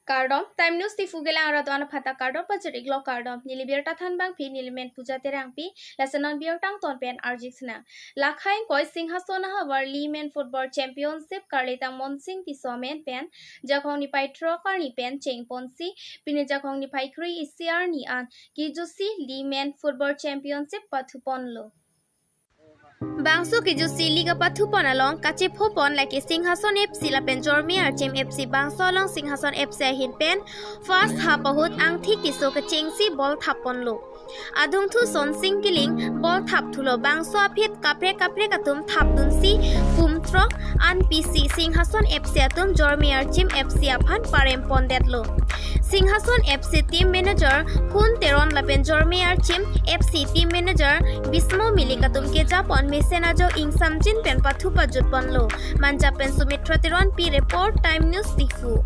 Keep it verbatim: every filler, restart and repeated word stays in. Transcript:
Kardom, Time News Diphu kelang arat do-an aphan ta kardom pajir-iklo, kardom. Neli birta thanbangpi neli men Puja Terangpi, lason non birta angton pen arju-ik sinang. Lakha ingkoi Singhason ahavar League Men Football Championship Karlitang Monsing Tisso amen pen Jakhong niphai throk arni pen chengponsi, pini Jakhong niphai kre-isi arni an kejutsi League Men Football Championship pathuponlo. Bangso kejutsi league apathupon along kachephopon lake Singhason F C lapen Jorme Archim F C. Bangso along Singhason F C ahin pen first half ahut Angthik Tisso kechengsi ball thapponlo. Adungthu Sonsing Killing ball thapthulo. Bangso aphi kaprek kaprek atum thapdunsi pum throk an pisi Singhason F C atum Jorme Archim F C aphan parempondetlo. Singhason F C team manager Hun Teron lapen Jorme Archim F C team manager Bismo Milik atum kejapon mesen ajo ingsamjin pen pathu pajutponlo. Manja pen Sumitra Teronpi report, Time News Diphu.